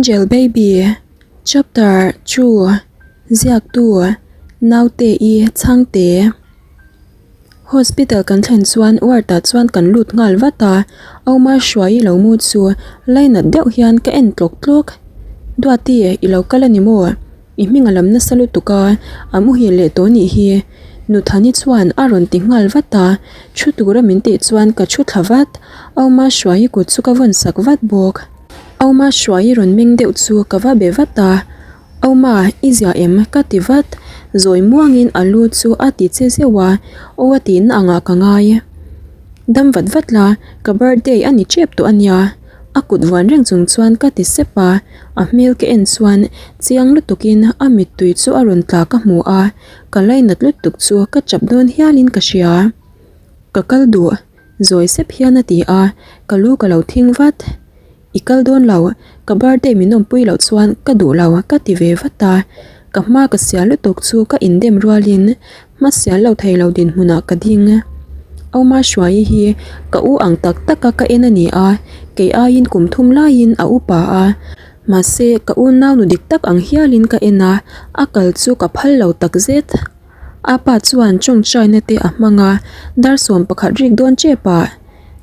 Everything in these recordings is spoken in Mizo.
Angel Baby Chapter Chu Ziaktu Naute i Chhangte Hospital kan thlen chuan ward ah chuan kan lut nghal vat a, Auma hruai i lo mu chu lainat deuh hian ka en tlawk tlawk. Duati i lo kal a ni maw? I hming a lam nasa lutuk a, a muhil leh tawh nih hi. Nuthani chuan a rawn ti nghal vat a, thu tura min tih chuan ka thu thla vat. Auma hruai i kut chu ka vawn sak vat bawk. Auma hruai i rawn meng deuh chu ka va be vat a, Auma, i zia em? ka ti vat. Zawi muangin a lu chu a ti che zeuh a, aw a tihna angah ka ngai. Dam vat vat la, ka birthday a ni tep tawh a nia. A kut vuan reng chung chuan ka ti sep a, a hmel ka en chuan chiang lutukin a mittui chu a rawn tla ka hmu a, ka lainat lutuk chu ka chap dawn hialin ka hria. Ka kal duh, zawi sep hian a ti a, ka lu ka lo thing vat. I kal dawn lo, ka birthday min awmpui loh chuan ka duh lo ka ti ve vat a, ka hma ka sial lutuk chu ka indem rualin hma sial lo thei lo dinhmunah ka ding. Auma Hruaii hi ka u ang tak taka ka en a ni a, kei aiin kum thum laiin a upa a, mahse ka unau nu dik tak ang hialin ka en a, a kal chu ka phal lo takzet. A pa chuan tawngtaina te a hmang a, dar 11 rik dawn tep ah,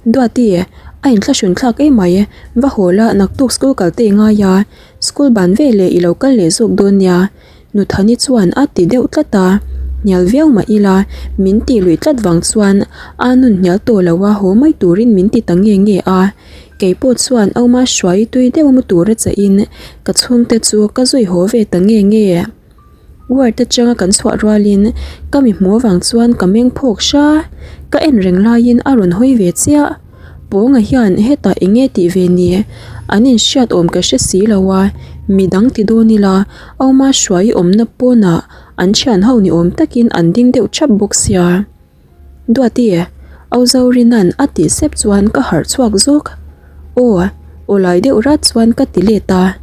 Duati, a inthlahrun thlak emai, va haw la naktuk school kal te i ngai a, school ban veleh i lo kal leh zawk dawn nia, Nuthani chuan a ti deuh tlat a, hnial viau mah ila min tih luih tlat vang chuan a nun hnial tawh lo a haw mai turin min ti ta nge nge a, keipawh chuan Auma hruai tui deuh mu tura chahin ka chhungte chu ka zui haw ve ta nge nge. Ward atanga kan chhuah rualin ka mi hmuh avang chuan ka meng phawk hra, ka en reng laiin a rawn hawi ve chiah. Pawnga hian hetah eng nge tih ve ni? An inhriat awm ka hre si lo a, mi dang ti dawn ila Auma hruai awmna pawnah an thian ho ni awm takin an ding deuh thap bawk sia. Duati, Au Zorina'n a tih sep chuan ka harh chhuak zawk. Aw, aw lai deuh rat chuan ka ti let a.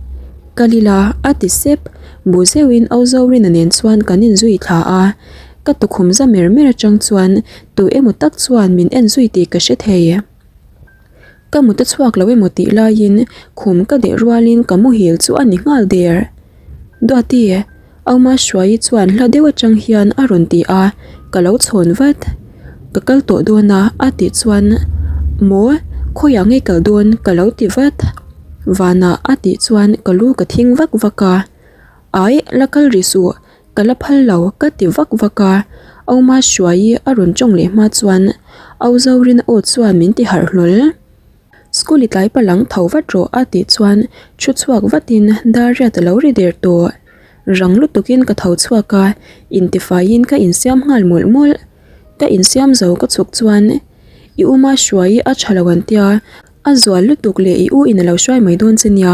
Kal ila, a ti sep. Bu zeuhin Au Zorina nen chuan kan inzui thla a. Ka tukhum za mer mer atang chuan tu emaw tak chuan min en zui tih ka hre thei. Ka mut a chhuak lo emaw tih laiin khum ka deh rualin ka muhil chu a ni nghal der. Duati, Auma Hruaii chuan hla deuh atang hian a rawn ti a, ka lo chhawn vat. Ka kal tawh dawn a, a tih chuan Maw, khawiah nge kal dawn ka lo ti vat. Vanah a tih chuan ka lu ka thing vak vak a. Ai, la kal rih suh, Ka la phal lo ka ti vak vak a, Auma Hruaii a rawn tawng leh hma chuan Au Zorina aw chuan min ti harh hlawl. School i tlai palang tho vat rawh a tih chuan thu chhuak vatin dar riat a lo ri der tawh. Rang lutukin ka tho chhuak a, intifaiin ka insiam nghal mawlh mawlh. Ka insiam zo ka chhuk chuan i Uma Hruaii a tha lo an tia, A zual lutuk leh i u in a lo hruai mai dawn che nia,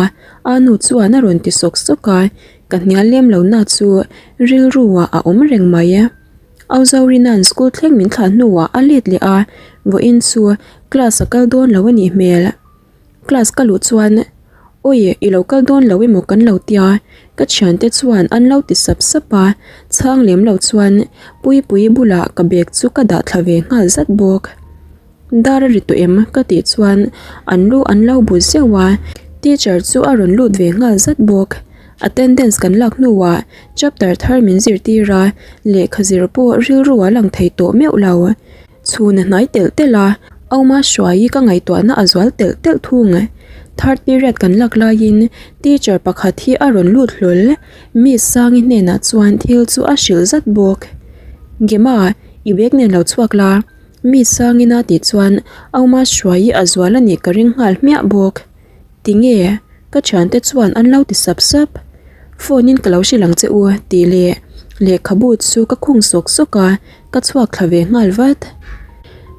a nu chuan a rawn ti sawk sawk a, ka hnial lem lo na chu rilru ah a awm reng mai. Au Zorina'n school thleng min thlah hnuah a let leh a, vawiin chu class a kal dawn lo a nih hmel. Class ka luh chuan Awi i lo kal dawn lo emaw kan lo tia, ka thiante chuan an lo ti sap sap a, chhang lem lo chuan Puipuii bulah ka bag chu ka dah thla ve nghal zat bawk. Dar a ri tawh em? Ka tih chuan an lu an lo bu zeuh a, teacher chu a rawn lut ve nghal zat bawk. Attendance kan lak hnuah chapter thar min zirtir a, lehkha zir pawh rilru a lang thei tawh meuh lo. Chhun a hnai telh telh a, Auma Hruaii ka ngaihtuahna a zual telh telh thung. Third period kan lak laiin teacher pakhat hi a rawn lut hlawl. Miss Sangi hnenah chuan thil chu a hrilh zat bawk. Gemma, i bag nen lo chhuak la. Mi sangin a tih chuan Auma Hruaii a zual a nih ka ring nghal hmiah bawk. Tinge? Ka thiante chuan an lo ti sap sap. Phone in ka lo hrilh ang che u tih leh lehkhabu chu ka khung sawk sawk a, ka chhuak thla ve nghal vat.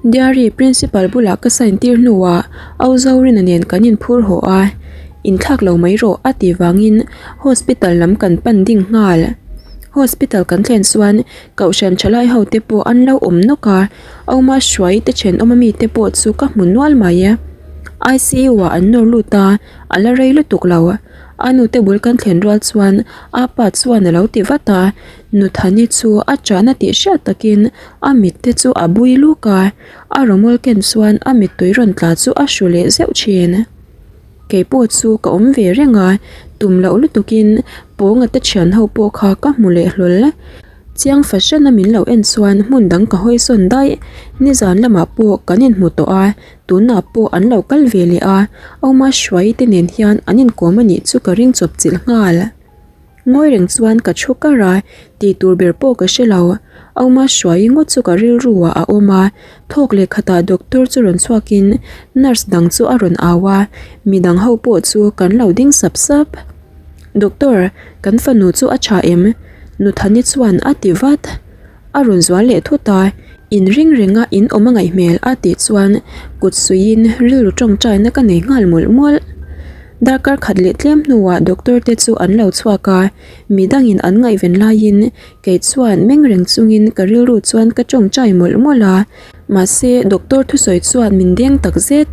Diary principal bulah ka sign tir hnuah Au Zorina nen kan inphur haw a, Inthlak lo mai rawh a tih vangin hospital lam kan pan ding nghal. Hospital kan thlen chuan Kohhran thalai ho te pawh an lo awm nawk a, Auma Hruai te thenawm ami te pawh chu ka hmu nual mai. ICU ah an nawr lut a, a la rei lutuk lo. A nu te bul kan thlen rual chuan a pa chuan a lo ti vat a, Nuthani chu a chahna tih hriat takin a mit te chu a bui luk a, a rawmawl ken chuan a mittui rawn tla chu a hru leh zeuh thin. Keipawh chu ka awm ve reng a. Tum loh lutukin Pawnga te thian ho pawh kha ka hmu leh hlawl. Chiang fahran a min lo en chuan hmun dang ka hawi sawn daih. Nizan lamah pawh kan inhmu tawh a, tunah pawh an lo kal ve leh a, Auma Hruai te nen hian an inkawm a nih chu ka ring chawp chilh nghal. Ngawi reng chuan ka thu kar a, tih tur ber pawh ka hre lo. Auma Hruai ngawt chu ka rilru ah a awm a, thawk leh khatah doctor chu rawn chhuakin nurse dang chu a rawn au a, midang ho pawh chu kan lo ding sap sap. Doctor, kan fanu chu a tha em? Nuthani chuan a ti vat. A rawn zual leh thut a, in ring renga in awm a ngaih hmel a tih chuan kut suiin rilru tawngtaina ka nei nghal mawlh mawlh. Darkar khat leh tlem hnuah doctor te chu an lo chhuak a, midangin an ngaihven laiin kei chuan meng reng chungin ka rilru chuan ka tawngtai mawlh mawlh a. Mahse doctor thusawi chuan min deng tak zet,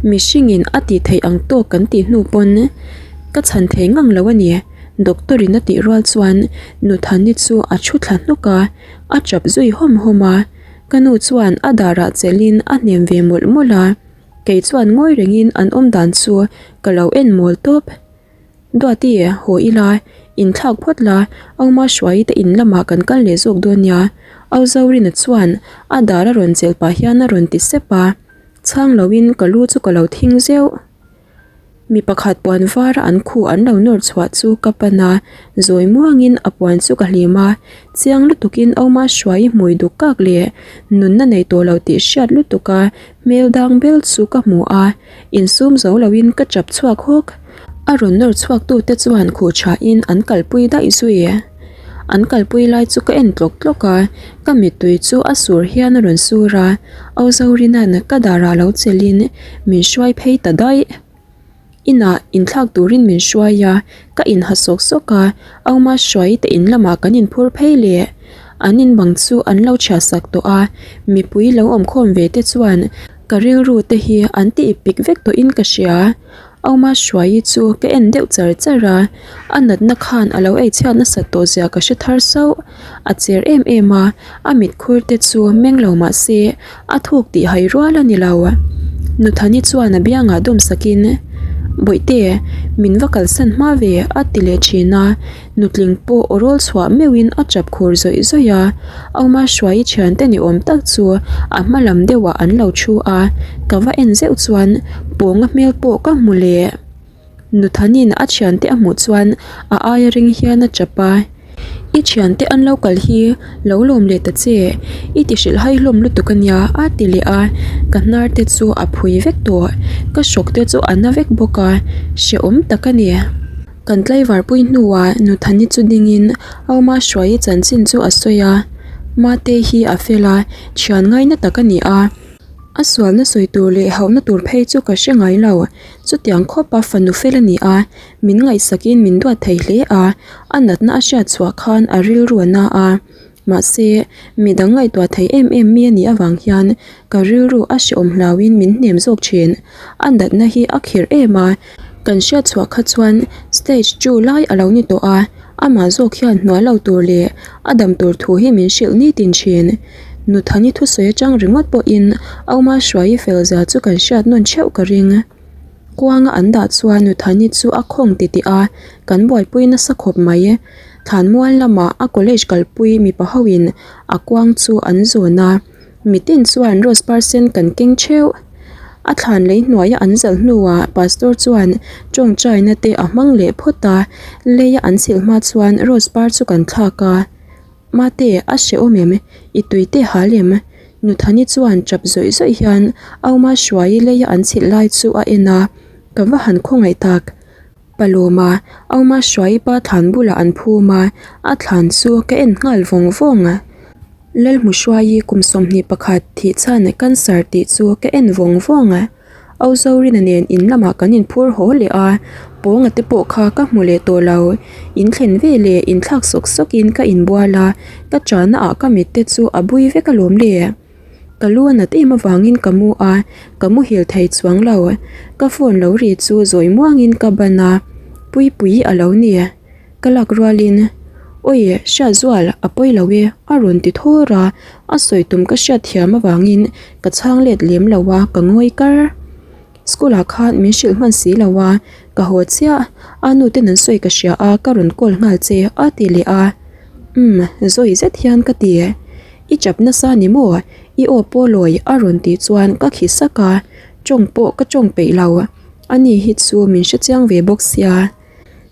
mihringin a tih theih ang tawk kan tih hnu pawn ka chhan thei ngang lo a ni. Doctor in a tih rual chuan Nuthani chu a thu thla hnawk a, a tap zui hawm hawm a. Ka nu chuan a darah chelhin a hnem ve mawlh mawlh a, kei chuan ngawi rengin an awm dan chu ka lo en mawl tawp. Duati, haw ila, inthlak phawt la, Auma Hruaii te in lamah kan kal leh zawk dawn nia. Au Zorina chuan a dar a rawn chelh pah hian a rawn ti sep a, chhang loin ka lu chu ka lo thing zeuh. Mi pakhat puan var a an khuh an lo nawr chhuah chu ka pan a, zawi muangin a puan chu ka hlim a, chiang lutukin Auma Hruaii hmui duk kak leh nunna nei tawh lo tih hriat lutuk a hmel dang bel chu ka hmu a, insum zo loin ka chap chhuak hawk. A rawn nawr chhuak tute chuan khuh thain an kalpui daih zui. An kalpui lai chu ka en tlawk tlawk a, ka mittui chu a sur hian a rawn sur a, Ozorina'n ka darah lo chelhin min hruai phei ta daih. Inah inthlak turin min hruai a, ka inha sawk sawk a, Auma hruai te in lamah kan inphur phei leh. An in bang chu an lo chhiah sak tawh a, mipui lo awmkhawm ve te chuan ka rilru te hi an ti ipik vek tawhin ka hria. Auma Hruaii chu ka en deuh char char a, a natna khan a lo ei chhiat nasat tawh zia ka hre thar sauh. A cher em em a, a mitkhur te chu meng lo mah se a thuk tih hai rual a ni lo. Nuthani chuan a biangah dawm sakin, Bawihte, min va kalsan hma ve a ti leh thin a. Nutling pawh aw rawl chhuah meuhin a chap khur zawih zawih a, Auma Hruaii thiante ni awm tak chu a hma lam deuhah an lo thu a, ka va en zeuh chuan Pawnga hmel pawh ka hmu leh. Nuthanin a thiante a hmuh chuan a aia ring hian a chap a, I thiante an lo kal hi lo lawm leh ta che, i ti hrilh hai hlawm lutuk a nia a ti leh a, ka hnar te chu a phui vek tawh, ka hrawk te chu a na vek bawk a, hrehawm tak a ni. Kan tlaivarpui hnuah Nuthani chu dingin Auma Hruaii chanchin chu a sawi a, Mate hi a fel a, thian ngaina tak a ni a. A sualna sawi tur leh hauhna tur phei chu ka hre ngai lo, chutiang khawpa fanu fel a ni a, min ngaihsakin min duat thei hle a, a natna a hriat chhuah khan a rilru a na a. Mahse, midang ngaihtuah thei em em mi a nih avang hian ka rilru a hrehawm hlauhin min hnem zawk thin. A natna hi a khirh em a, kan hriat chhuah kha chuan stage two lai a lo ni tawh a, amah zawk hian hnuai lo tur leh a dam tur thu hi min hrilh nitin thin. Nuthani thusawi atang ringawt pawhin Auma Hruaii felzia chu kan hriat nawn theuh ka ring. Kuanga an dah chuan Nuthani chu a khawng titih a, kan buaipui nasa khawp mai. Thlanmual lamah a college kalpui mipa hoin a kuang chu an zawn a, mitin chuan rose par sen kan keng theuh. A thlan lei hnuaia an zalh hnuah pastor chuan tawngtaina te a hmang leh phawt a, leia an chhilh hma chuan rose par chu kan thlak a. Mate, a hrehawm em? I tui te hal em? Nuthani chuan tap zawih zawih hian Auma Hruaii leia an chhilh lai chu a en a, ka va han khawngaih tak. Palawma, Auma Hruaii pa thlan bulah an phum a, a thlan chu ka en nghal vawng vawng. Lalhmuhruaii kum 21 thih chhan cancer tih chu ka en vawng vawng. Au Zorina nen in lamah kan inphur haw leh a, Pawnga te pawh kha ka hmu leh tawh lo. In thlen ve leh inthlak sawk sawkin ka inbual a, ka chahna ah ka mit te chu a bui vek alawm le. Ka lu a nat em avangin ka mu a, ka muhil thei chuang lo. Ka phone lo ri chu zawi muangin ka ban a, Puipuii a lo ni. Ka lak rualin, Awi, Hriatzual, a pawi lo e, a rawn ti thawr a, a sawi tum ka hriat thiam avangin ka chhang let lem lo a, ka ngawi kar. School ah khan min hrilh hman si lo a, Ka haw chiah, a nu ten an sawi ka hria a, ka rawn call nghal che a ti leh a. Umm, zawi zet hian ka ti. I chap nasa ni maw? I aw pawh lawi a rawn tih chuan ka khi sak a, tawng pawh ka tawng peih lo. Ani hi chu min hrechiang ve bawk sia.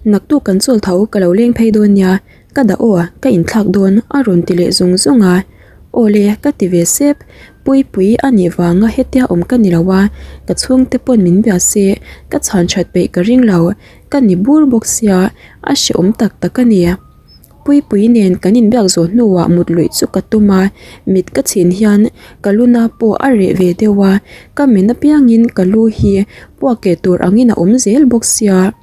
Naktuk kan chawl tho ka lo leng phei dawn nia, ka dah aw, ka inthlak dawn a rawn ti leh zung zung a. Aw le, ka ti ve sep. Puipui a nih vanga hetia awm ka ni lo a, ka chhungte pawn min bia se, ka chhan that peih ka ring lo, ka ni bur bawk sia, a hrehawm tak tak a ni. Puipui nen kan inbiak zawh hnuah mut luih chu ka tum a, mit ka chhin hian ka luna pawh a reh ve deuh a, ka men apiangin ka lu hi puak keh tur angin a awm zel bawk sia.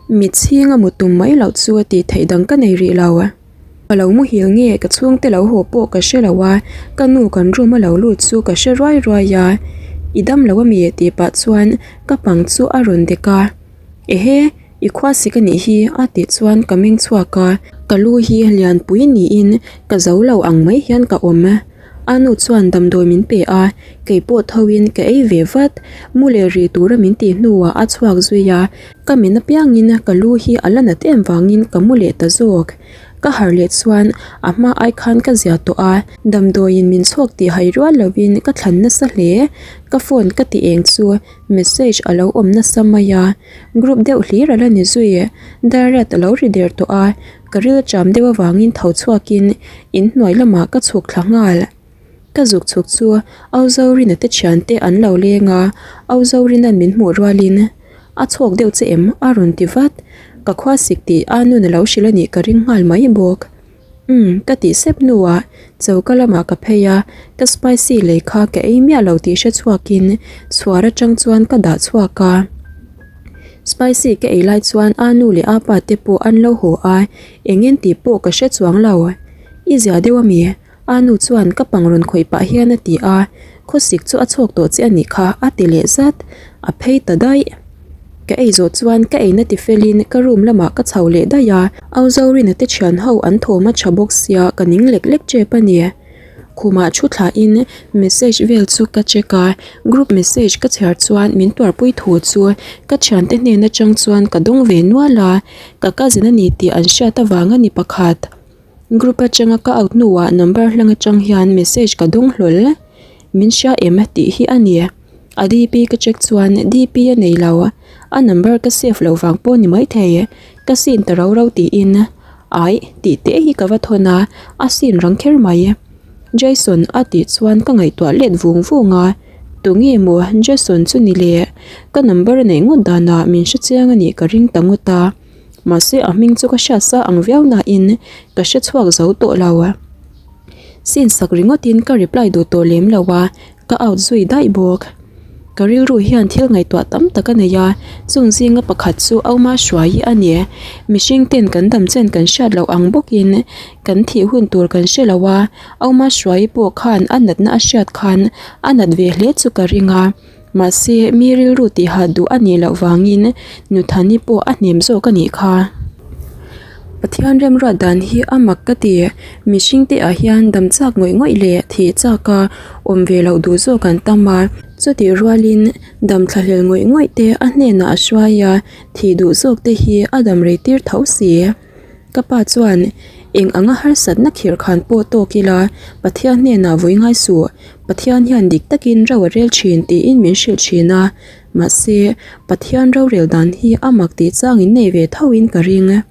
Mit chhinga mut tum mai loh chu tih theih dang ka nei rih lo. Ka lo muhil nge ka chhungte lo haw pawh ka hre lo a, ka nu kan room a lo lut chu ka hre ruai ruai a, I dam lo ami? tih pah chuan ka pang chu a rawn dek a, Ehe! I khua sik a nih hi a tih chuan ka meng chhuak a, ka lu hi lianpui niin ka zo lo ang mai hian ka awm. A nu chuan damdawi min pe a, kei pawh thoin ka ei ve vat. Mu leh rih tura min tih hnuah a chhuak zui a, ka men apiangin ka lu hi a la nat em vangin ka mu leh ta zawk. Ka harh leh chuan a hma ai khan ka zia tawh a, damdawiin min chhuak tih hai rual lovin ka thlan nasa hle. Ka phone ka ti eng chu message a lo awm nasa mai a. Group deuh hlir a la ni zui, Dariat a lo ri der tawh a, ka ril cham deuh avangin tho chhuakin inhnuai lamah ka chhuk thla nghal. Ka zuk chhuk chu Auzorina te thiante an lo leng a, Auzorina'n min hmuh rualin a chhawk deuh che em a rawn ti vat, ka khua sik tih a nun a lo hrilh a nih ka ring nghal mai bawk. Umm, ka tih sep hnuah choka lamah ka phei a, ka spicy lei kha ka ei miah lo tih hre chhuakin chhuar atang chuan ka dah chhuak a. Spicy ka ei lai chuan a nu leh a pa te pawh an lo haw a, eng en tih pawh ka hre chuang lo. I zia deuh ami? A nu chuan ka pang rawn khawih pah hian a ti a, khawsik chu a chhuak tawh che a nih kha a ti leh zat, a phei ta daih. Ka ei zawh chuan ka eina ti felin ka room lamah ka chho leh daih a, Auzorin-a te thian ho an thawm a tha bawk sia ka ning lek lek tep a ni. Khumah thu thlahin message vel chu ka check a, group message ka chhiar chuan min tuarpui thu chu ka thiante hnen atang chuan ka dawng ve nual a, ka cousin a ni tih an hriat avang a ni pakhat. Group atanga ka out hnuah number hlang atang hian message ka dawng hlawl. Min hria em tih hi a ni. A DP ka check chuan DP a nei lo. A number ka save loh vang pawh ni maithei. Ka sin ta ro ro tiin Aih tih te hi ka va thawn a, a sin rang kher mai. Jason a tih chuan ka ngaihtuah let vung vung a, tunge maw Jason chu ni le? Ka number a neih ngawt danah min hrechiang a nih ka ring ta ngawt a. Mahse a hming chu ka hriat sa ang viau nain ka hre chhuak zo tawh lo. Sin sak ringawtin ka reply duh tawh lem lo a, ka out zui daih bawk. Ka rilru hian thil ngaihtuah tam tak a nei a, chung zinga pakhat chu Auma Hruai a ni. Mihring ten kan dam chen kan hriat loh ang bawkin kan thih hun tur kan hre lo a, Auma Hruai pawh khan a natna a hriat khan a nat ve hle chu ka ring a. Mahse, mi rilru tihah duh a nih loh vangin Nuthani pawh a hnem zawk a nih kha. Pathian remruat dan hi a mak ka ti. Mihring te ah hian dam chak ngawih ngawih leh thih chak a awm ve loh duh zawk an tam a. Chutih rualin dam thlahlel ngawih ngawih te a hnenah a hruai a, thih duh zawk te hi a dam rei tir tho si. Ka pa chuan, Eng anga harsatna khirh khan pawh tawk ila, Pathian hnenah vawi ngai suh, Pathian hian dik takin ro a rel thin tiin min hrilh thin a, mahse, Pathian rorel dan hi a mak tih chang in nei ve tho in ka ring.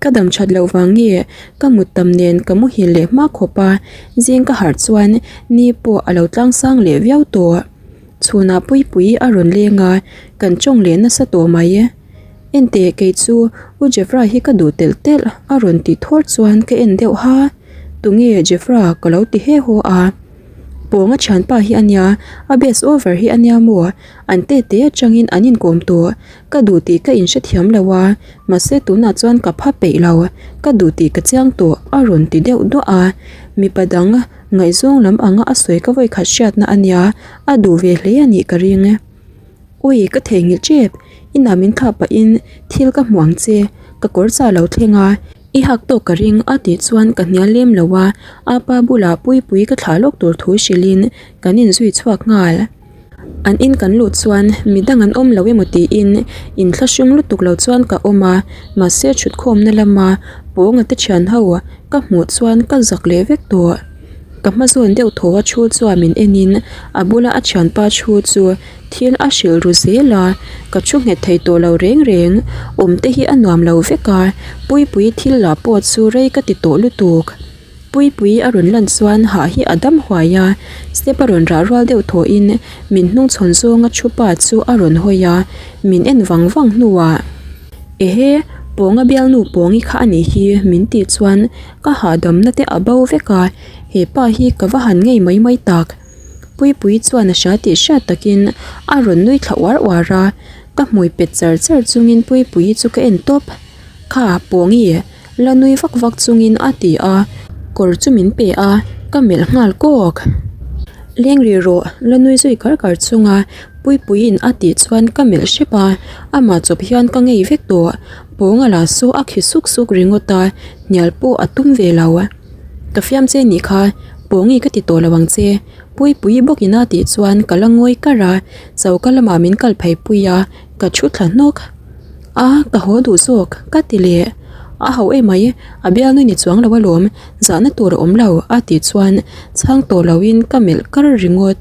Ka dam that loh vang nge ka mut tam nen ka muhil leh hma khawp a, zing ka harh chuan ni pawh a lo tlang sang leh viau tawh. Chhunah Puipui a rawn leng a, kan tawng leh nasa tawh mai. Enteh kei chu U Jeffra hi ka duh telh telh a rawn tih thawr chuan ka en deuh ha, tunge Jeffra ka lo ti he haw a. Pawnga thianpa hi a nia, a best over hi a nia maw, an te te atangin an inkawm tawh, ka duh tih ka inhrethiam lo a, mahse tunah chuan ka pha peih lo, ka duh tih ka chiang tawh a rawn ti deuh duah a, mipa dang ngaihzawng lam anga a sawi ka vawikhat hriatna a nia, a duh ve hle a nih ka ring. Ui, ka theihnghilh tep, inah min thlah pahin thil ka hmu ang che, ka kawr chah lo thleng a, i hak tawk ka ring a tih chuan ka hnial lem lo a, apa bulah Puipui ka thlah lawk tur thu hrilhin kan inzui chhuak nghal. An in kan luh chuan midang an awm lo emaw tiin inthlahrung lutuk lo chuan ka awm a, mahse thutkhawmna lama pawnga te thian ho ka hmuh chuan ka zak leh vek tawh. Ka hma zawn deuh thaw a thu chuan min en in a bula a thianpa thu chu thil a hrilh ru zel a, ka thu nghet thei tawh lo reng reng, awm te hi a nuam lo vek a, Puipuii thil lah pawh chu rei ka ti tawh lutuk. Puipuii a rawn lan chuan hah hi a dam huai a, step a rawn rah rual deuh thawhin min hnungchhawn zawnga thu pa chu a rawn hawi a, min en vang vang hnuah, Ehe, Pawnga bialnu Pawngi kha a nih hi min tih chuan ka hahdamna te a bo vek a, he pa hi ka va han ngei mai mai tak. Puipuii chuan a hria tih hriat takin a rawn nui thla uar uar a, ka hmui pet char char chungin Puipuii chu ka en tawp. Kha, Pawngi, la nui vak vak chungin a ti a, kawr chu min pe a, ka melh nghal kawk. Leng rih rawh, la nui zui kar kar chunga Puipuiin a tih chuan ka melh hrep a, amah chawp hian ka ngei vek tawh. Pawnga lah saw a khi suk suk ringawt a, hnial pawh a tum ve lo. Ka fiam che nih kha, Pawngi ka ti tawh lo ang che, Puipuii bawkin a tih chuan ka la ngawi kar a, choka lamah min kal phei pui a, ka thu thla hnawk. A, ka haw duh zawk, ka ti leh. A ho emai, a bialnui ni chuang lo alawm, zahna tur a awm lo, a tih chuan chhang tawh loin ka melh kar ringawt.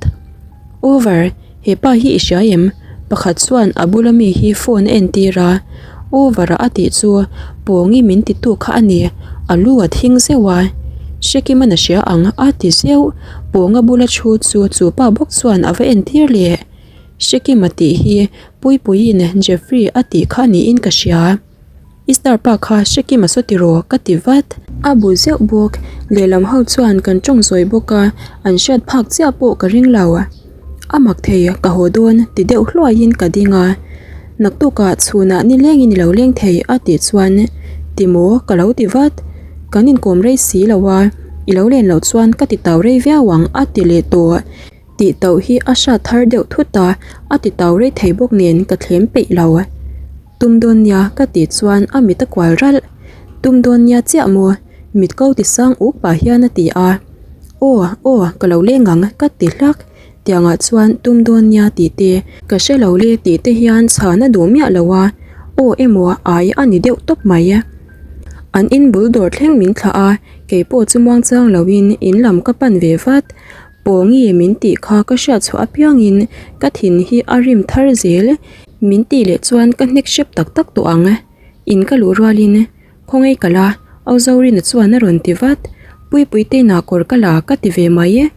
Over, he pa hi i hria em? Pakhat chuan a bula mi hi phone a entir a, Over-a a tih chu Pawngi min ti tu kha a ni, a lu a thing zeuh a. Hrekiman a hria ang, a ti zeuh. Pawnga bula thu chu chu pa bawk chuan a va entir leh. Hrekima tih hi Puipuiin Jeffrey a tih kha niin ka hria. I star pa kha Hrekima saw tiraw ka ti vat. A bu zeuh bawk. Lehlam ho chuan kan tawng zawi bawk a, an hriat phak chiah pawh ka ring lo. A mak thei, ka haw dawn ti deuh hluaiin ka ding a. Naktukah chhunah nilengin i lo leng thei a tih chuan ti maw ka lo ti vat. Kan inkawm rei si lo a, i lo len loh chuan ka ti tau rei viau ang a ti leh tawh. Tih tauh hi a hrat thar deuh thut a, a ti tau rei thei bawk nen ka thlem peih lo. Tum dawn nia ka tih chuan a mit a kual ralh. Tum dawn nia chiah maw? Mit ko ti sang uk pah hian a ti a. Aw, aw, ka lo leng ang ka ti hlak. Tiangah chuan tum dawn nia tih te, ka hre lo le tih te hian chhan a duh miah lo a, aw emaw ai a ni deuh tawp mai. An in bul dawr thleng min thlah a, keipawh chu muangchang loin in lam ka pan ve vat. Pawngi min tih kha ka hriat chhuah apiangin ka thin hi a rim thar zel. Min tih leh chuan ka hnek hrep tak tak tawh ang. In ka luh rualin khawngaih ka la, Au Zorina chuan a rawn ti vat. Puipui te inah kawr ka la ka ti ve mai.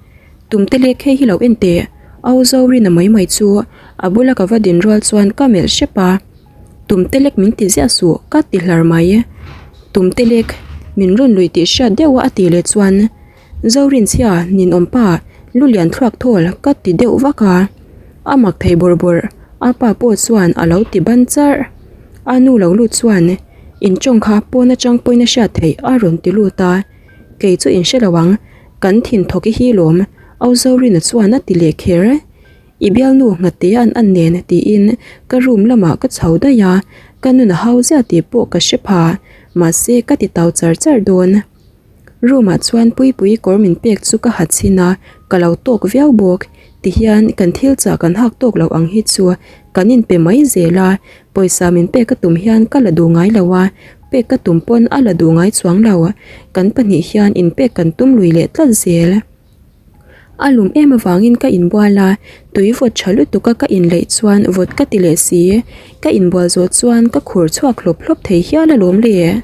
Tumte leh khei hi lo en teh, Au Zorina mai mai chu a bula ka va din rual chuan ka melh hrep a. Tumte lek min ti ziah suh ka ti hlar mai. Tumte lek min rawn lui tih hriat deuh a a tih leh chuan. Zorinchhia ninawm pa lu lian thluak thawl ka ti deuh vak a, a mak thei bawrh bawrh, a pa pawh chuan a lo ti ban charh. A nu lo lut chuan in tawng kha pawn atang pawhin a hriat theih a rawn ti lut a, kei chu in hre lo ang, kan thin thawk i hi lawm, Au Zorina chuan a ti leh kher. I bialnu nghate an an nen tiin ka room lamah ka chho daih a, ka nun a hau ziah tih pawh ka hre pha, mahse ka ti tau char char dawn. Room ah chuan Puipuii kawr min pek chu ka ha chhin a, ka lo tawk viau bawk. Tihian kan thil chah kan hak tawk loh ang hi chu kan inpe mai zel a, pawisa min pek a tum hian ka la duh ngai lo a, pek ka tum pawn a la duh ngai chuang lo. Kan pahnih hian inpek kan tum lui leh tlat zel. A lum em avangin ka inbual a, tui vawt tha lutuk a ka inleih chuan vawt ka ti leh si. Ka inbual zawh chuan ka khur chhuak hlawp hlawp thei hial alawm le.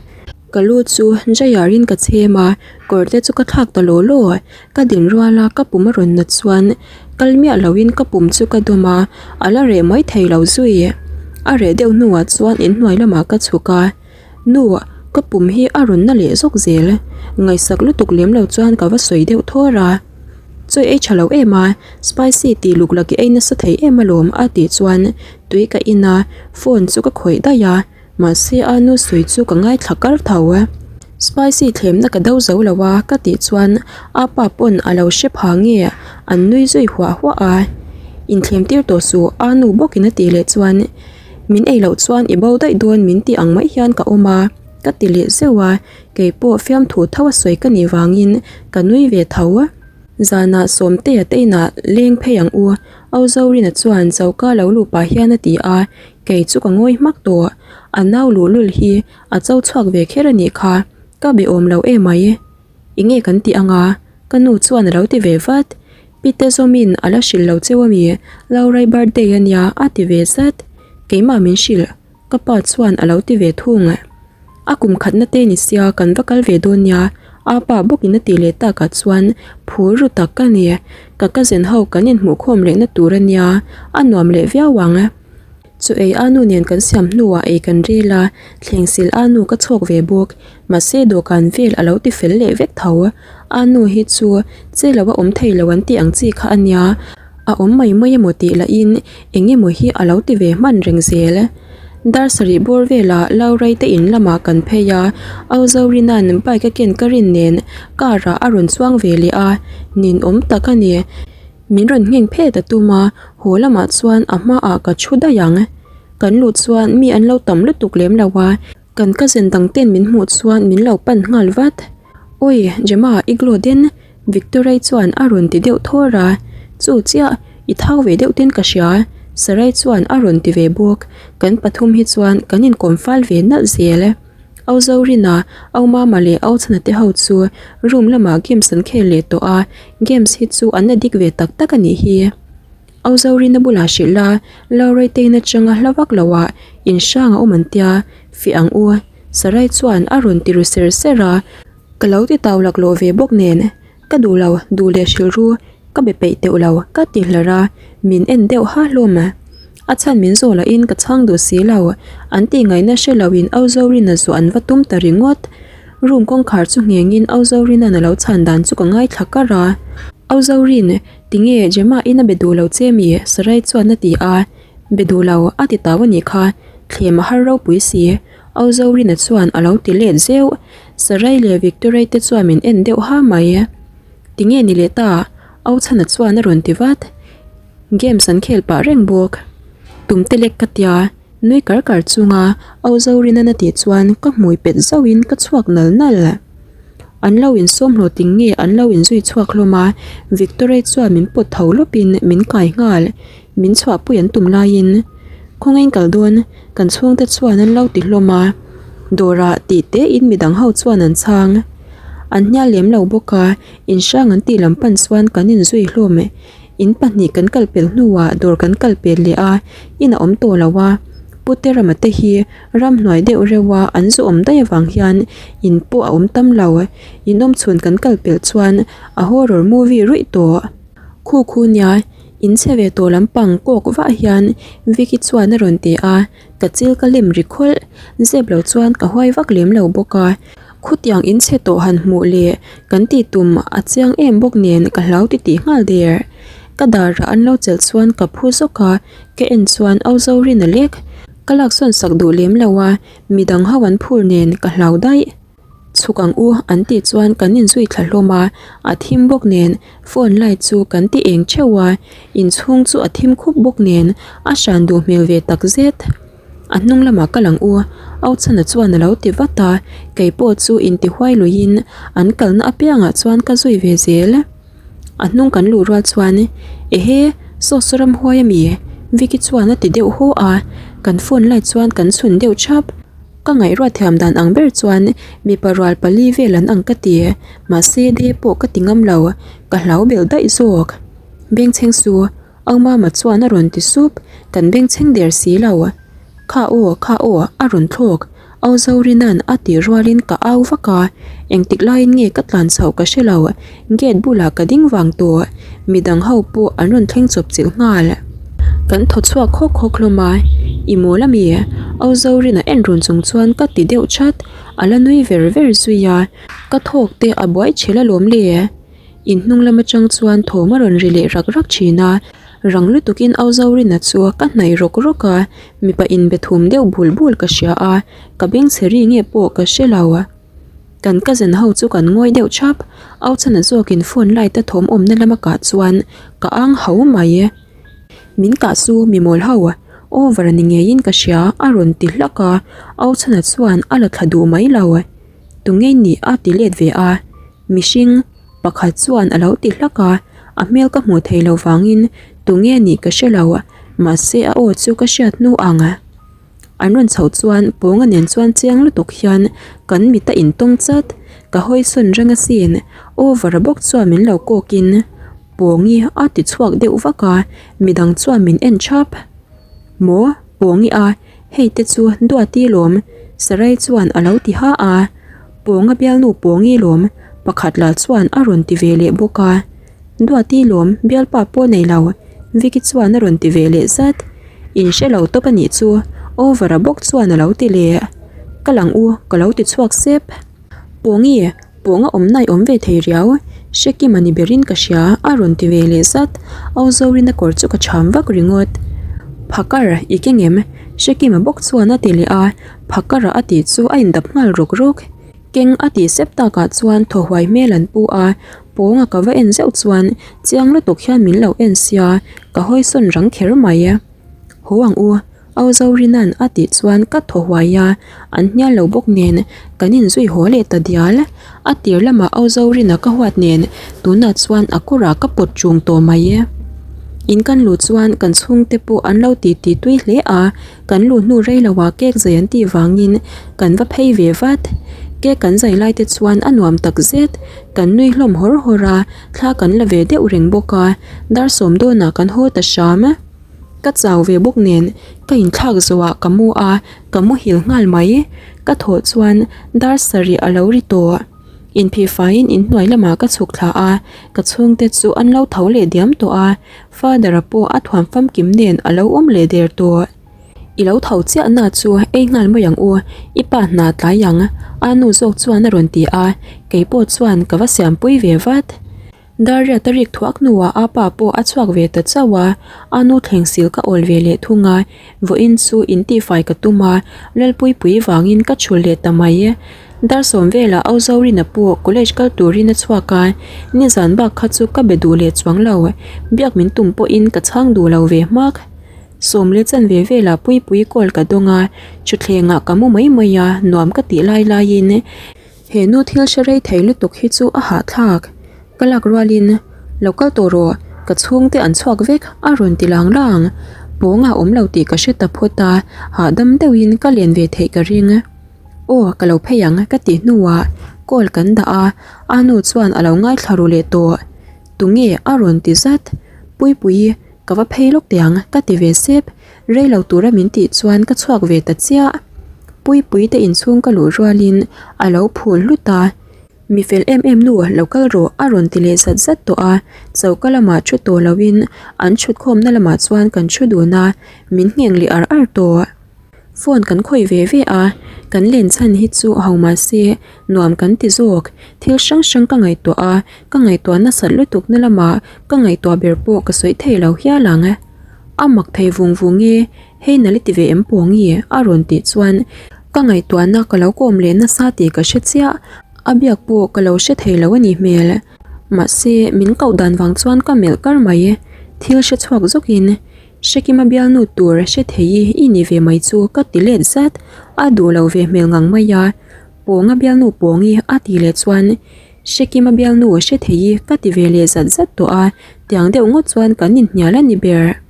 Ka lu chu dryer in ka chhem a, kawr te chu ka thlak ta law law. Ka din rual a, ka pum a rawn nat chuan kal miah loin ka pum chu ka dawm a, a la reh mai thei lo zui. A reh deuh hnuah chuan inhnuai lamah ka chhuk a. Nu, ka pum hi a rawn na leh zawk zel. Ngaihsak lutuk lem lo chuan ka va sawi deuh thawr a. Chawi ei tha lo em a, spicy tih luk lak i ei nasa thei em alawm a tih chuan tui ka in a, phone chu ka khawih daih a, mahse a nu sawi chu ka ngaithla kar tho. Spicy thlemna ka do zo lo a ka tih chuan a pa pawn a lo hre pha nge an nui zui huah huah a. Inthlem tir tawh suh a nu bawkin a tih leh chuan. Min ei loh chuan i bo daih dawn min tih ang mai hian ka awm a, ka ti leh zeuh a, keipawh fiamthu tho a sawi ka nih vangin ka nui ve tho. Zanah Sawmtea te inah leng phei ang u, Au Zorina chuan choka lo luh pah hian a ti a, kei chu ka ngawi hmak tawh. A nau luhlul hi a cho chhuak ve kher a nih kha, ka be awm lo emai. Enge kan tih anga? Ka nu chuan a lo ti ve vat. Pite zawmin a la hrilh lo cheu ami? Laurai birthday a nia a ti ve zat. Keimah min hrilh. Ka pa chuan a lo ti ve thung. A kum khatna te ni sia kan va kal ve dawn nia. A pa bawkin a tih leh takah chuan phur ru tak ka ni. Ka cousin ho kan inhmuh khawm lehna tur a nia, a nuam leh viau ang. Chu ei a nu nen kan siam hnuah ei kan rel a, thleng sil a nu ka chhawk ve bawk. Mahse dawhkan vel a lo ti fel leh vek tho. A nu hi chu che lo a awm thei lo an tih ang chi kha a nia. A awm mai mai emaw tih lahin eng emaw hi a lo ti ve hman reng zel. Dar sarih bawr velah Laurai te in lamah kan phei a, Au Zorina'n bike a ken ka rin nen car ah a rawn chuang ve leh a, ninawm tak a ni. Min rawn ngheng phet a tum a, haw lamah chuan a hmaah ka thu daih ang. Kan luh chuan mi an lo tam lutuk lem lo a, kan cousin dang ten min hmuh chuan min lo pan nghal vat. Awi Gemma i glow den Victorai chuan a rawn ti deuh thawr a, chu chiah i thau ve deuh ten ka hria Sarai chuan a rawn ti ve bawk, kan pathum hi chuan kan inkawm fal ve nalh zel. Au Zorina, Au Mama leh Au Chhana te ho chu room lamah games an khel leh tawh a, games hi chu an addict ve tak tak a nih hi. Au Zorina bulah hrilh la, Laurei tein atanga hla vak lo ah in hrang a awm an tia, fiah ang u, Sarai chuan a rawn ti ru ser ser a, ka lo ti tau laklawh ve bawk nen. Ka duh lo, duh leh hrilh ru, ka be peih teuh lo, ka ti hlar a, min en deuh ha hlawm. A chhan min zawh lahin ka chhang duh si lo, an tih ngaihna hre loin Au Zorina zawh an va tum ta ringawt. Room kawngkhar chu nghengin Au Zorina'n a lo chhan dan chu ka ngaithla kar a. Au Zorin, tinge Gemma in a be duh lo che mi? Sarai chuan a ti a, Be duh lo, a ti tau a nih kha, thlem a har ropui si. Au Zorina chuan a lo ti let zeuh. Sarai leh Victorai te chuan min en deuh ha mai. Tinge ni leh ta? Au Chhana chuan a rawn ti vat. Games an khel pah reng bawk. Tum te lek ka tia, nui kar kar chunga Au Zorina'n a tih chuan ka hmui pet zauhin ka chhuak nal nal. An lo insawm hlawh ting nge an lo inzui chhuak hlawm a, Victorai chuan min pawt tho lawpin min kai nghal. Min chhuahpui an tum laiin khawngain kal dawn kan chhungte chuan an lo ti hlawm a, dawrah tih tein midang ho chuan an chhang. An hnial lem lo bawk a, in hrang an tih lam pan chuan kan inzui hlawm. In pahnih kan kal pel hnuah dawr kan kal pel leh a, in a awm tawh lo a, Pute Rama te hi ramhnuai deuh reuh a an zu awm daih avang hian in pawh a awm tam lo. In awm chhun kan kal pelh chuan a horror movie ruih tawh. Khu khu nia In chhe ve tawh lampang kawk vah hian Vicky chuan a rawn ti a, ka chil ka lem ri khawlh. Zep lo chuan ka huai vak lem lo bawk a, khutiang in chhe tawh han hmuh leh kan tih tum a chiang em bawk nen ka hlau ti tih nghal der. Ka darah an lo chelh chuan ka phu zawk a, ka en chuan Au Zorina lek. Ka laksawn sak duh lem lo a, midang ho an phur nen ka hlau daih. Chhuk ang u an tih chuan kan inzui thla hlawm a, a thim bawk nen phone light chu kan ti eng theuh a, inchhung chu a thim khup bawk nen a hran duh hmel ve tak zet. A hnung lamah kal ang u, Auchhana chuan a lo ti vat a, kei pawh chu inti huai luiin an kalna apiangah chuan ka zui ve zel. A hnung kan luh rual chuan Ehe, saw saw ramhuai a mi? Vicky chuan a ti deuh haw a, kan phone light chuan kan chhun deuh thap. Ka ngaihruat thiam dan ang ber chuan mipa rual pali vel an ang ka ti, mahse de pawh ka ti ngam lo, ka hlau belh daih zawk. Bengchheng su, Au Mama chuan a rawn ti sup, kan bengchheng der si lo. Kha aw, kha aw, a rawn thlawk, Au Zorina'n a tih rualin ka au vak a, engtik laiin nge ka tlan chhoh ka hre lo, gate bulah ka ding vang tawh, midang ho pawh an rawn thleng chawp chilh nghal. Kan thaw chhuak khawk khawk hlawm a, I mawl ami? Au Zorina en run chung chuan ka ti deuh chat, a la nui ver ver zui a, ka thawk te a buai chhel alawm le. In hnung lam atang chuan thawm a rawn ri leh rak rak thin a, rang lutukin Au Zorina chu ka hnaih rawk rawk a, mipa inbe thum deuh bul bul ka hria a, ka bengchhe ri nge pawh ka hre lo. Kan cousin ho chu kan ngawi deuh thap, Au Chhana zawkin phone light a thawm awmna lama kah chuan ka ang ho mai. Min kah chu mi mawl ho, over a ni ngeiin ka hria a rawn ti hlak a, Au Chhana chuan a la thla duh mai lo. Tunge nih a ti let ve a, mihring. Pakhat chuan a lo ti hlak a, a hmel ka hmuh theih loh vangin tunge nih ka hre lo, mahse a aw chu ka hriat hnu ang. An rawn chhoh chuan Pawnga nen chuan chiang lutuk hian kan mit a intawng chat, ka hawi sawn reng asin, over bawk chuan min lo kawkin Pawngi a ti chhuak deuh vak a, midang chuan min en thap. Maw Pawngi a, hei te chu Duati lawm, Sarai chuan a lo ti ha a, Pawnga bialnu Pawngi lawm pakhat lah chuan a rawn ti ve leh bawk a. Duati lawm bialpa pawh nei lo, Vicky chuan a rawn ti ve leh zat. In hre lo tawp a nih chu, over a bawk chuan a lo ti leh. Ka lang u, ka lo ti chhuak sep. Pawngi, pawnga awmna i awm ve thei riau, hre kim a ni berin ka hria, a rawn ti ve leh zat. Au Zorina kawr chu ka chham vak ringawt. Phakar, i keng em? Hre kim a bawk chuan a ti leh a, phakar a a tih chu a indap nghal rawk rawk. Keng a tih sep takah chuan thaw huai hmel an pu a, Pawnga ka va en zeuh chuan chiang lutuk hian min lo en sia, ka hawi sawn rang kher mai. Haw ang u, Au Zorina'n a tih chuan ka thaw huai a, an hnial lo bawk nen kan inzui haw leh ta dial. A tir lamah Au Zorina ka huat nen tunah chuan a kawrah ka pawt ṭung tawh mai. In kan luh chuan kan chhungte pawh an lo titi tui hle a, Kan luh hnu rei lo ah cake zai an tih vangin kan va phei ve vat. Cake kan zai lai te chuan a nuam tak zet. Kan nui hlawm hawr hawr a, thla kan la ve deuh reng bawk a, dar sawm dawnah kan haw ta hram. Ka chau ve bawk nen ka inthlak zawhah ka mu a, ka muhil nghal mai. Ka thawh chuan dar sarih a lo ri tawh. Inphih faiin inhnuai lamah ka chhuk thla a, ka chhungte chu an lo tho leh diam tawh a. Father-a pawh a thuam famkim nen a lo awm leh der tawh. I lo tho chiah na chu ei nghal mai ang u, i pa hna tlai ang, a nu zawk chuan a rawn ti a, kei pawh chuan ka va siampui ve vat. Darriat a rik thuak hnuah a pa pawh a chhuak ve ta chauh a, a nu thleng sil ka awl ve leh thung a, vawiin chu intihfai ka tum a, Lalpuipui vangin ka chhul leh ta mai. Dar sawm velah Au Zorina pawh college kal turin a chhuak a, nizan bak kha chu ka be duh leh chuang lo, biak min tum pawhin ka chhang duh lo ve hmak. Sawm leh chan ve velah Puipui call ka dawng a, thutthlengah ka mu mai mai a, nuam ka tih lai laiin he nu thil hre rei thei lutuk hi chu a hahthlak. Ka lak rualin, Lo kal tawh rawh, ka chhungte an chhuak vek a rawn ti lang lang. Pawngah awm lo tih ka hre ta phawt a, hahdam deuhin ka len ve theih ka ring. Aw ka lo phei ang ka tih hnuah call kan dah a, a nu chuan a lo ngaithla ru leh tawh. Tunge a rawn ti zat? Puipuii ka va phei lawk teh ang ka ti ve sep, rei lo tura min tih chuan ka chhuak ve ta chiah. Puipuii te inchhung ka luh rualin a lo phul hlut a, Mi fel em em nu lo kal rawh a rawn ti leh zat zat tawh a, choka lamah thu tawh loin an thutkhawmna lamah chuan kan thu dun a, min ngheng leh ar ar tawh. Phone kan khawih ve ve a, kan len chhan hi chu ho mah se nuam kan ti zawk. Thil hrang hrang ka ngaihtuah a, ka ngaihtuah nasat lutuk na lamah ka ngaihtuah ber pawh ka sawi thei lo hial ang. A mak thei vung vung e, hei nali ti ve em Pawngi? a rawn tih chuan ka ngaihtuahna ka lo kawm leh nasa tih ka hre chiah, a biak pawh ka lo hre thei lo a nih hmel. Mahse min koh dan vang chuan ka melh kar mai, thil hre chhuak zawkin Hrekima bialnu tur hre thei i ni ve mai chu ka ti let zat, a duh lo ve hmel ngang mai a, Pawnga bialnu Pawngi a ti leh chuan Hrekima bialnu hre thei ka ti ve leh zat zat tawh a, tiang deuh ngawt chuan kan inhnial a ni ber.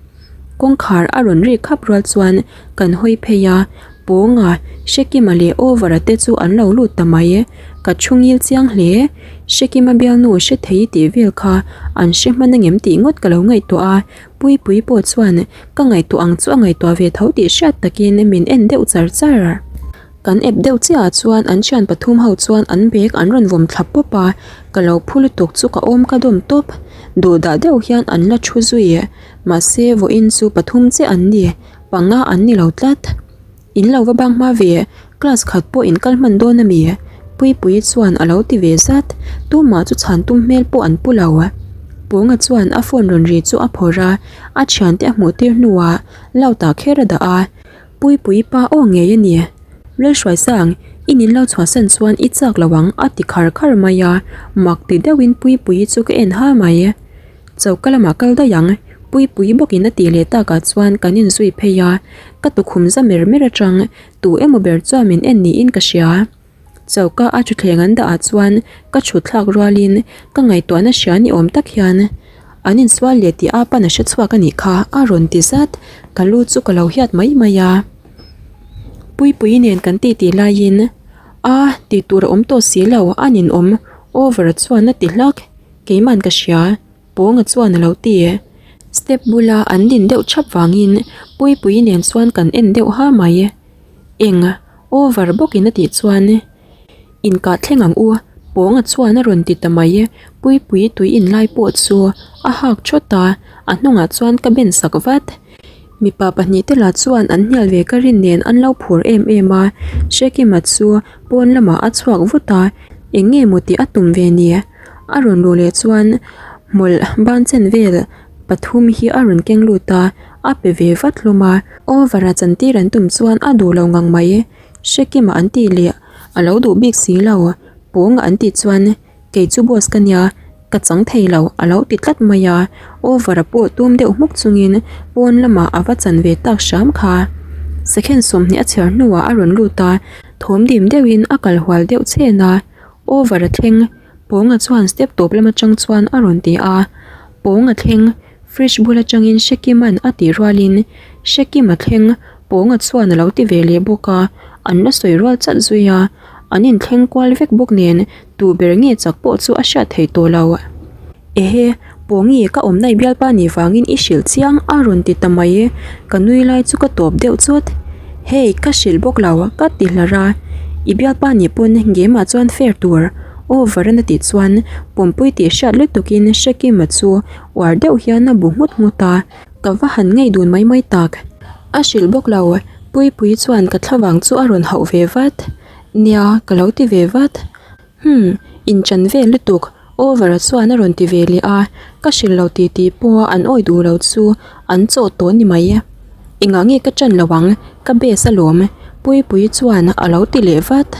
Kawngkhar a rawn rik khap rual chuan kan hawi phei a, Pawnga, Hrekima leh Over-a te chu an lo lut ta mai, ka thu ngil chiang hle. Hrekima bialnu hre thei tih vel kha an hre hman angem tih ngawt ka lo ngaihtuah a, Puipui pawh chuan ka ngaihtuah ang chu a ngaihtuah ve tho tih hriat takin min en deuh char char. Kan ep deuh chiah ah chuan an thian pathum ho chuan an bag an rawn vawm thla pawp a, ka lo phu lutuk chu ka awm ka dawm tawp. Duhdah deuh hian an la thu zui. Mahse vawiin chu pathum chiah an ni, panga an ni lo tlat. In lo va bang hma ve, class khat pawh in kal hman dawn a mi? Puipuii chuan a lo ti ve zat, tumah chu chhan tum hmel pawh an pu lo. Pawnga chuan a phone rawn ri chu a phawrh a, a thiante a hmuh tir hnuah loud ah kher a dah a, Puipuii pa aw ngei a ni. Lalhruaisang, i nin lo chhuahsan chuan i chak lo ang a ti khar khar mai a, mak ti deuhin Puipuii chu ka en ha mai. Choka lamah kal daih ang, Puipuii bawkin a tih leh takah chuan kan inzui phei a, ka tukhum za mer mer atang tu emaw ber chuan min en niin ka hria. Choka a thutthleng an dah ah chuan ka thut thlak rualin ka ngaihtuahna hria ni awm tak hian an insual leh tih a pan a hre chhuak a nih kha a rawn ti zat. Ka lu chu ka lo hiat mai mai a. Puipuii nen kan titi laiin a tih tur a awm tawh si lo a ninawm over chuan a ti hlak. Keiman ka hria. Pawnga chuan a lo ti. Step bula an din deuh thap vangin Puipuii nen chuan kan en deuh ha mai. Eng over bawkin a tih chuan Inkah thleng ang u Pawnga chuan a rawn ti ta mai. Puipuii tui inlai pawh chu a hak thawt a, a hnungah chuan ka ben sak vat. Mipa pahnihte lah chuan an hnial ve ka rin nen an lo phur em em a, Hrekima chu pawn lamah a chhuak vut a, eng nge maw tih a tum ve ni? A rawn luh leh chuan hmawlh ban chen vel pathum hi a rawn keng lut a, a pe ve vat hlawm a, over a chantir an tum chuan a duh lo ngang mai. Hrekima an tih leh a lo duh bik si lo, Pawnga an tih chuan Kei chu boss ka nia, ka chang thei lo a lo ti tlat mai a, over a pawh tum deuh hmuk chungin pawn lamah a va chan ve tak hram kha. Second 20 a chhiar hnuah a rawn lut a, thawm dim deuhin a kal hual deuh chhen a, over a thleng Pawnga chuan step tawp lam atang chuan a rawn ti a, Pawnga thleng Fridge bul atangin Hrekima'n a tih rualin Hrekima thleng Pawnga chuan a lo ti ve leh bawk a, an la sawi rual chat zui a, an inthleng kual vek bawk nen tu ber nge chak pawh chu a hriat thei tawh lo. Ehe, Pawngi ka awmna i bialpa nih vangin i hrilh chiang a rawn ti ta mai, ka nui lai chu ka tawp deuh chawt. Hei, ka hrilh bawk lo, ka ti hlar a, i bialpa nih pawn game ah chuan fair tur over a na tih chuan pawmpui tih hriat lutukin Hrekima chu Uar deuh hian a bu nghut nghut a, ka va han ngei dun mai mai tak. A hrilh bawk lo, Puipuii chuan ka thlavang chu a rawn hauh ve vat. Nia, ka lo ti ve vat. Humm, inchan vel lutuk, over-a chuan a rawn ti ve leh a, ka hrilh lo ti tih pawh an awi duh lo chu an chawh tawh ni mai. Engah nge ka ṭan lo ang, ka best alawm, Puipuii chuan a lo ti leh vat.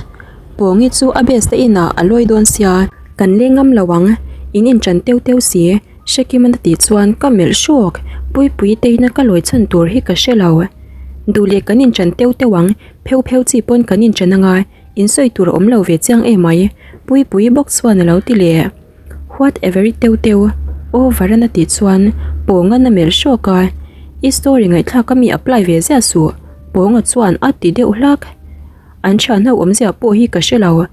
Pawngi chu a best te inah a lawi dawn sia. Kan leng ngam lo ang, in inṭan teu teu si, Hrekiman a tih chuan ka melh hrawk, Puipuii te ina ka lawi chhan tur hi ka hre lo. Duh leh kan inṭan teu teu ang, pheu pheu chi pawn kan inṭan anga, in sawi tur a awm lo ve chiang emai, Puipuii bawk chuan a lo ti leh. What a very teu teu over an a tih chuan Pawnga'n a melh hrawk a, I story ngaihthlak a mi apply ve ziah suh, Pawnga chuan a ti deuh hlak. An thian ho awmzia pawh hi ka hre lo.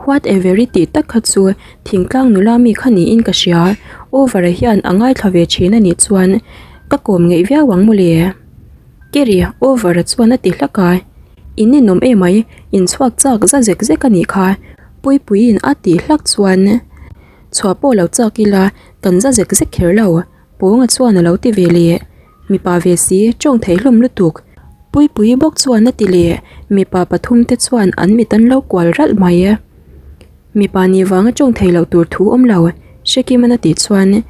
What a very tih tak kha chu thingtlang nula mi kha niin ka hria. Over a hian a ngaithla ve thin a nih chuan ka kawm ngeih viau ang mawle. Keri, over a chuan a ti hlak a. In ninawm emai, in chhuak chak za zek zek a nih kha. Puipuiin a tih hlak chuan chhuah pawh lo chak ila kan za zek zek kher lo. Pawnga chuan a lo ti ve leh. Mipa ve si, tawng thei hlawm lutuk. Puipuii bawk chuan a ti leh. Mipa pathum te chuan an mit an lo kual ralh mai. Mipa nih vanga tawng thei loh tur thu awm lo, Hrekiman a tih chuan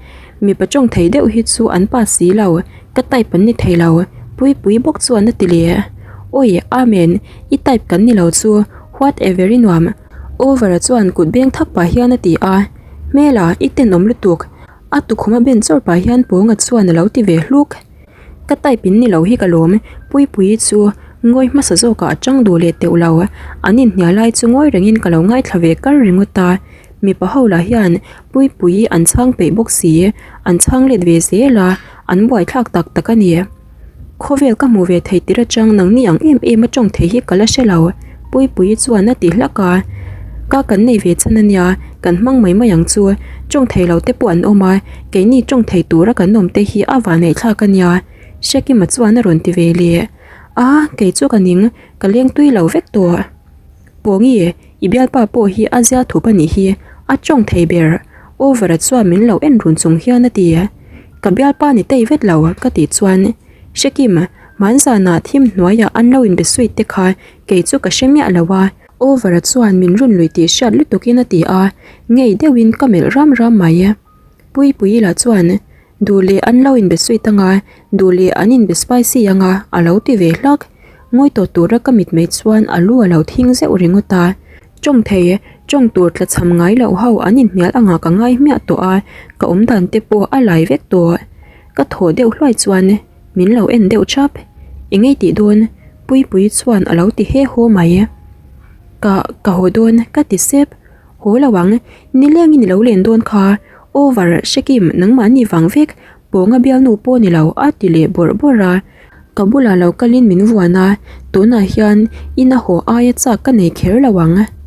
mipa tawng thei deuh hi chu an pa si lo, ka type an ni thei lo, Puipuii bawk chuan a ti leh. Awi, Amen, i type kan ni lo chu, what a very nuam, Over-a chuan kut beng thak pah hian a ti a, Hmela, i tenawm lutuk, a tukhum a ben chawr pah hian Pawnga chuan a lo ti ve hluk. Ka type in ni lo hi ka lawm, Puipuii chu ngawi hmasa zawkah a chang duh leh teuh lo, an inhnial lai chu ngawi rengin ka lo ngaithla ve kar ringawt a, mipa ho lah hian Puipuii an chhang peih bawk si, an chhang let ve zel a, an buaithlak tak tak a ni. Khawvel ka hmu ve thei tir atang nangni ang em em a tawng thei hi ka la hre lo, Puipuii chuan a ti hlak a, Ka kan nei ve chan a nia, kan hmang mai mai ang chu, tawng thei lo te pawh an awm a, keini tawng thei tura kan awm te hi a vanneih thlak a nia, Hrekima chuan a rawn ti ve leh a, kei chu ka ning, ka leng tui lo vek tawh. Pawngi, i bialpa pawh hi a zia thup a nih hi, a tawng thei ber, Over-a chuan min lo en run chung hian a ti. Ka bialpa ni tei vet lo ka tih chuan Hrekim, hmanzanah thim hnuaiah an lo inbe suit te kha kei chu ka hre miah lo a. Over-a chuan min run lui tih hriat lutukin a ti a, ngei deuhin ka melh ram ram mai. Puipuii lah chuan Duh leh an lo inbe suit anga, duh leh an inbe spicy anga a lo ti ve hlak. Ngawi tawh tura ka mitmei chuan a lu a lo thing zeuh ringawt a. Tawng thei, tawng tur tla cham ngai loh ho an inhnial angah ka ngai hmiah tawh a, ka awm dan te pawh a lai vek tawh. Ka thaw deuh hluai chuan min lo en deuh thap. Eng ei tih dawn? Puipuii chuan a lo ti he haw mai. Ka, ka haw dawn ka ti sep. Haw lo ang, nilengin i lo len dawn kha, over hrekim nangmahni vang vek, pawnga bialnu pawh ni lo a ti leh bawrh bawrh a. Ka bulah lo kalin min vuan a, tunah hian ina haw aia chak ka nei kher lo ang.